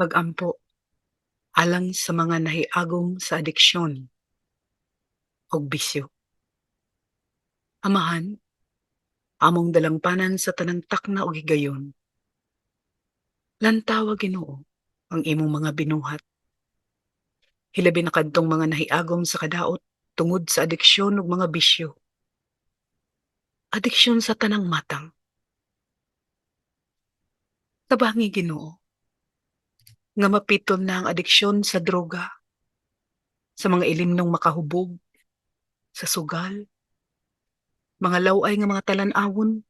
Pag-ampo alang sa mga nahiagom sa adiksyon ug bisyo. Amahan, among dalangpanan sa tanang takna ug higayon. Lantawa, Ginoo, ang imong mga binuhat. Hilabi na kadtong mga nahiagom sa kadaot tungod sa adiksyon ug mga bisyo. Adiksyon sa tanang matang. Tabangi, Ginoo, nga mapitol na ang adiksyon sa droga, sa mga ilimnong makahubog, sa sugal, mga laway nga mga talan-awon,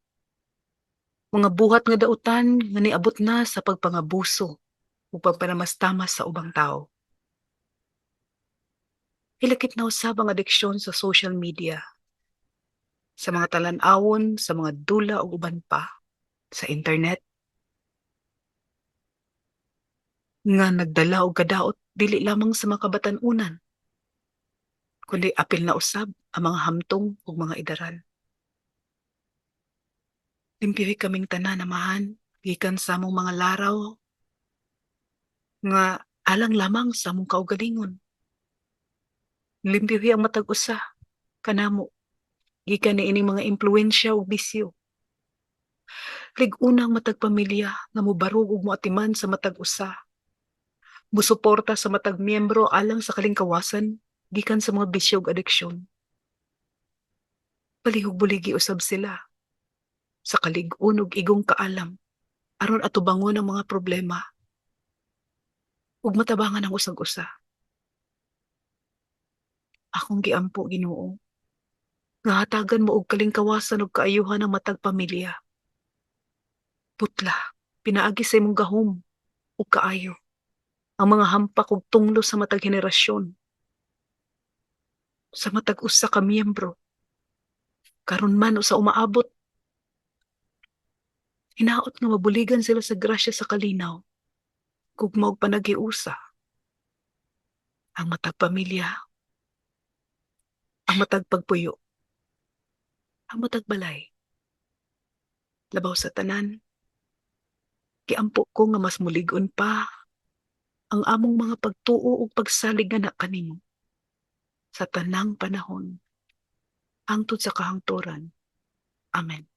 mga buhat nga dautan nga niabot na sa pagpangabuso ug pagpanamastamas sa ubang tawo. Hilakit na usab ang adiksyon sa social media, sa mga talan-awon, sa mga dula ug uban pa, sa internet, nga nagdala og kadaot dili lamang sa mga kabatan-unan, kundi apil na usab ang mga hamtong ug mga idaran. Limpyohi kaming tanan, Amahan, gikan sa among mga laraw nga alang lamang sa among kaugalingon. Limpyohi ang matag usa kanamo gikan niining mga impluwensya ug bisyo. Lig-una ang matag pamilya nga mobarog ug moatiman sa matag usa. Musuporta sa matag miyembro alang sa kalingkawasan gikan sa mga bisyo ug adiksyon. Palihog buligi usab sila sa kalig-on ug igong kaalam aron atubangon ang mga problema ug matabangan ang usag usa. Akong giampo, Ginoo, nga hatagan mo og kalingkawasan ug kaayuhan ang matag pamilya. Putla, pinaagi sa imong gahom ug kaayo, ang mga hampak ug tunglo sa matag henerasyon, sa matag usa ka miyembro, karon man o sa umaabot. Hinaot nga mabuligan sila sa grasya sa kalinaw, gugma ug panaghiusa. Ang matag pamilya, ang matag pagpuyo, ang matag balay. Labaw sa tanan, giampo ko nga mas mulig-on pa ang among mga pagtuo ug pagsalig nga kanimo sa tanang panahon hangtod sa kahangturan. Amen.